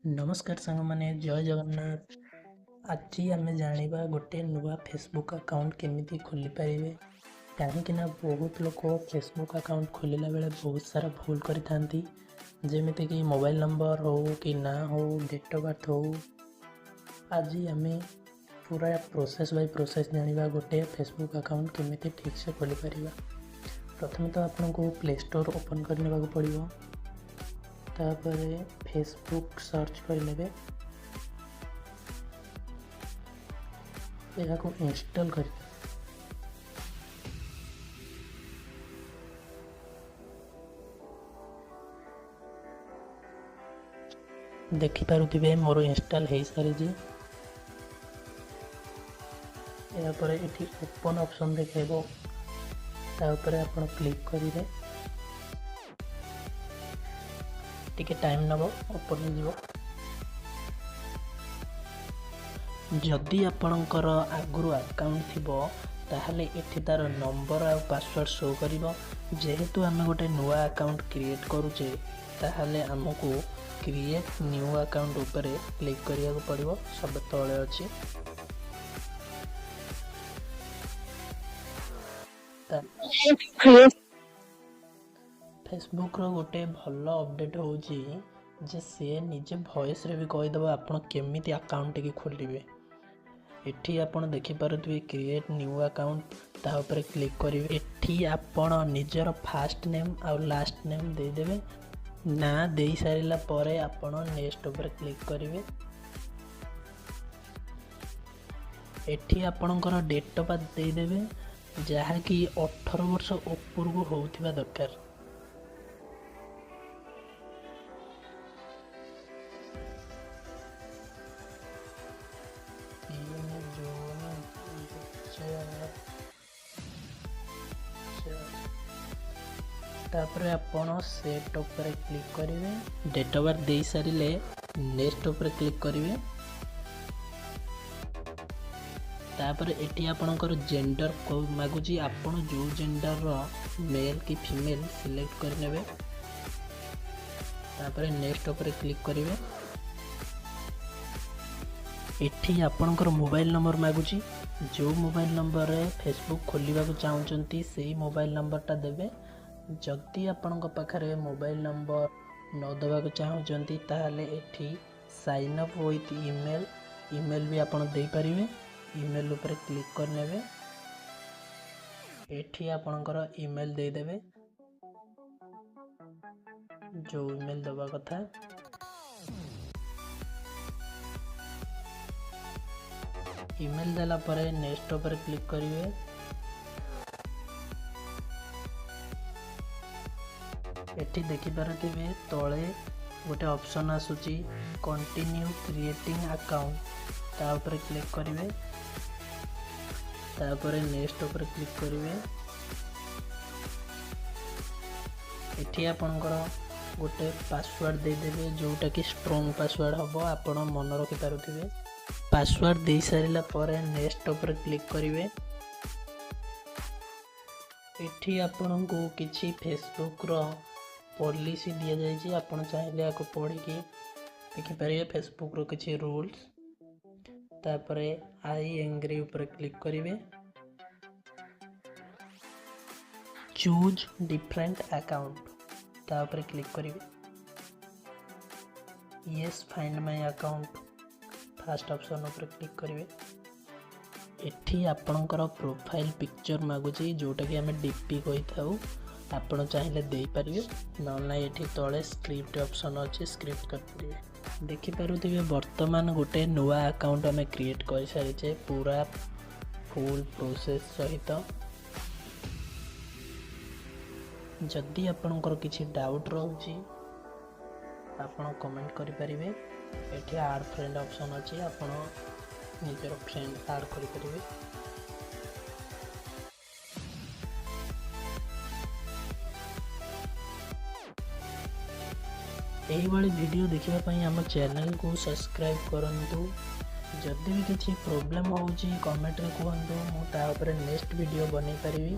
ନମସ୍କାର ସାଙ୍ଗମାନେ, ଜୟ ଜଗନ୍ନାଥ। ଆଜି ଆମେ ଜାଣିବା ଗୋଟେ ନୂଆ ଫେସବୁକ୍ ଆକାଉଣ୍ଟ କେମିତି ଖୋଲିପାରିବେ, କାହିଁକିନା ବହୁତ ଲୋକ ଫେସବୁକ୍ ଆକାଉଣ୍ଟ ଖୋଲିଲା ବେଳେ ବହୁତ ସାରା ଭୁଲ କରିଥାନ୍ତି, ଯେମିତିକି ମୋବାଇଲ୍ ନମ୍ବର ହେଉ କି ନାଁ ହେଉ, ଡେଟ୍ ଅଫ୍ ବାର୍ଥ ହେଉ। ଆଜି ଆମେ ପୁରା ପ୍ରୋସେସ୍ ବାଇ ପ୍ରୋସେସ୍ ଜାଣିବା ଗୋଟେ ଫେସବୁକ୍ ଆକାଉଣ୍ଟ କେମିତି ଠିକ୍ସେ ଖୋଲିପାରିବା। ପ୍ରଥମେ ତ ଆପଣଙ୍କୁ ପ୍ଲେ ଷ୍ଟୋର୍ ଓପନ୍ କରିନେବାକୁ ପଡ଼ିବ, ତାପରେ ଫେସବୁକ୍ ସର୍ଚ୍ଚ କରିନେବେ, ଏହାକୁ ଇନଷ୍ଟଲ୍ କରିବେ। ଦେଖିପାରୁଥିବେ ମୋର ଇନଷ୍ଟଲ୍ ହେଇସାରିଛି। ଏହାପରେ ଏଠି ଓପନ୍ ଅପସନ୍ ଦେଖାଇବ, ତା ଉପରେ ଆପଣ କ୍ଲିକ୍ କରିବେ। ଟିକେ ଟାଇମ୍ ନେବ, ଓପନ୍ ହେଇଯିବ। ଯଦି ଆପଣଙ୍କର ଆଗରୁ ଆକାଉଣ୍ଟ ଥିବ ତାହେଲେ ଏଠି ତା'ର ନମ୍ବର ଆଉ ପାସୱାର୍ଡ଼ ଶୋ କରିବ। ଯେହେତୁ ଆମେ ଗୋଟେ ନୂଆ ଆକାଉଣ୍ଟ କ୍ରିଏଟ୍ କରୁଛେ, ତାହେଲେ ଆମକୁ କ୍ରିଏଟ୍ ନ୍ୟୁ ଆକାଉଣ୍ଟ ଉପରେ କ୍ଲିକ୍ କରିବାକୁ ପଡ଼ିବ, ସବୁ ତଳେ ଅଛି। ଫେସବୁକ୍ର ଗୋଟେ ଭଲ ଅପଡ଼େଟ୍ ହେଉଛି ଯେ ସିଏ ନିଜେ ଭଏସ୍ରେ ବି କହିଦେବ ଆପଣ କେମିତି ଆକାଉଣ୍ଟଟିକି ଖୋଲିବେ। ଏଠି ଆପଣ ଦେଖିପାରୁଥିବେ କ୍ରିଏଟ୍ ନ୍ୟୁ ଆକାଉଣ୍ଟ, ତା ଉପରେ କ୍ଲିକ୍ କରିବେ। ଏଠି ଆପଣ ନିଜର ଫାଷ୍ଟ ନେମ୍ ଆଉ ଲାଷ୍ଟ ନେମ୍ ଦେଇଦେବେ। ନାଁ ଦେଇସାରିଲା ପରେ ଆପଣ ନେକ୍ସଟ ଉପରେ କ୍ଲିକ୍ କରିବେ। ଏଠି ଆପଣଙ୍କର ଡେଟ୍ ଅଫ୍ ବାର୍ଥ ଦେଇଦେବେ, ଯାହାକି 18 ବର୍ଷ ଉପରକୁ ହେଉଥିବା ଦରକାର। 3 ଜୁନ୍ 2004। ତାପରେ ଆପଣ ସେଟ୍ ଉପରେ କ୍ଲିକ୍ କରିବେ। ଡେଟ୍ ଅଫ୍ ବାର୍ଥ ଦେଇସାରିଲେ ନେକ୍ସଟ ଉପରେ କ୍ଲିକ୍ କରିବେ। ତାପରେ ଏଠି ଆପଣଙ୍କର ଜେଣ୍ଡର ମାଗୁଛି, ଆପଣ ଯେଉଁ ଜେଣ୍ଡରର ମେଲ୍ କି ଫିମେଲ୍ ସିଲେକ୍ଟ କରିନେବେ। ତାପରେ ନେକ୍ସଟ ଉପରେ କ୍ଲିକ୍ କରିବେ। ଏଠି ଆପଣଙ୍କର ମୋବାଇଲ୍ ନମ୍ବର ମାଗୁଛି, ଯେଉଁ ମୋବାଇଲ୍ ନମ୍ବରରେ ଫେସବୁକ୍ ଖୋଲିବାକୁ ଚାହୁଁଛନ୍ତି ସେଇ ମୋବାଇଲ୍ ନମ୍ବରଟା ଦେବେ। ଯଦି ଆପଣଙ୍କ ପାଖରେ ମୋବାଇଲ୍ ନମ୍ବର ନ ଦେବାକୁ ଚାହୁଁଛନ୍ତି ତାହେଲେ ଏଠି ସାଇନ୍ ଅପ୍ ୱିଥ୍ ଇମେଲ୍ ବି ଆପଣ ଦେଇପାରିବେ। ଇମେଲ୍ ଉପରେ କ୍ଲିକ୍ କରିନେବେ। ଏଠି ଆପଣଙ୍କର ଇମେଲ୍ ଦେଇଦେବେ, ଯେଉଁ ଇମେଲ୍ ଦେବା କଥା। ଇମେଲ୍ ଦେଲା ପରେ ନେକ୍ସଟ ଉପରେ କ୍ଲିକ୍ କରିବେ। ଏଠି ଦେଖିପାରୁଥିବେ ତଳେ ଗୋଟେ ଅପସନ୍ ଆସୁଛି କଣ୍ଟିନ୍ୟୁ କ୍ରିଏଟିଂ ଆକାଉଣ୍ଟ, ତା ଉପରେ କ୍ଲିକ୍ କରିବେ। ତାପରେ ନେକ୍ସଟ ଉପରେ କ୍ଲିକ୍ କରିବେ। ଏଠି ଆପଣଙ୍କର ଗୋଟେ ପାସୱାର୍ଡ଼ ଦେଇଦେବେ, ଯେଉଁଟାକି ଷ୍ଟ୍ରଙ୍ଗ ପାସୱାର୍ଡ଼ ହେବ, ଆପଣ ମନେ ରଖିପାରୁଥିବେ। ପାସୱାର୍ଡ଼ ଦେଇସାରିଲା ପରେ ନେକ୍ସଟ ଉପରେ କ୍ଲିକ୍ କରିବେ। ଏଠି ଆପଣଙ୍କୁ କିଛି ଫେସବୁକ୍ର ପଲିସି ଦିଆଯାଇଛି, ଆପଣ ଚାହିଁଲେ ଏହାକୁ ପଢ଼ିକି ଦେଖିପାରିବେ ଫେସବୁକ୍ର କିଛି ରୁଲ୍ସ। ତାପରେ I angry ଉପରେ କ୍ଲିକ୍ କରିବେ। ଚୁଜ୍ ଡିଫରେଣ୍ଟ ଆକାଉଣ୍ଟ ତା ଉପରେ କ୍ଲିକ୍ କରିବେ। Yes find my account first option ଉପରେ କ୍ଲିକ୍ କରିବେ। ଏଠି ଆପଣଙ୍କର ପ୍ରୋଫାଇଲ୍ ପିକ୍ଚର୍ ମାଗୁଛି, ଯେଉଁଟାକି ଆମେ ଡି ପି କହିଥାଉ, ଆପଣ ଚାହିଁଲେ ଦେଇପାରିବେ, ନହେଲେ ନାହିଁ ଏଠି ତଳେ ସ୍କ୍ରିପ୍ଟ ଅପସନ୍ ଅଛି, ସ୍କ୍ରିପ୍ଟ କରିପାରିବେ। ଦେଖିପାରୁଥିବେ ବର୍ତ୍ତମାନ ଗୋଟେ ନୂଆ ଆକାଉଣ୍ଟ ଆମେ କ୍ରିଏଟ୍ କରିସାରିଛେ ପୁରା ଫୁଲ୍ ପ୍ରୋସେସ୍ ସହିତ। ଯଦି ଆପଣଙ୍କର କିଛି ଡାଉଟ୍ ରହୁଛି ଆପଣ କମେଣ୍ଟ କରିପାରିବେ। ଏଠି ଆଡ଼୍ ଫ୍ରେଣ୍ଡ ଅପସନ୍ ଅଛି, ଆପଣ ନିଜର ଫ୍ରେଣ୍ଡ ଆଡ଼୍ କରିପାରିବେ। ଏହିଭଳି ଭିଡ଼ିଓ ଦେଖିବା ପାଇଁ ଆମ ଚ୍ୟାନେଲକୁ ସବସ୍କ୍ରାଇବ୍ କରନ୍ତୁ। ଯଦି ବି କିଛି ପ୍ରୋବ୍ଲେମ୍ ହେଉଛି କମେଣ୍ଟରେ କୁହନ୍ତୁ, ମୁଁ ତା ଉପରେ ନେକ୍ସଟ ଭିଡ଼ିଓ ବନେଇ ପାରିବି।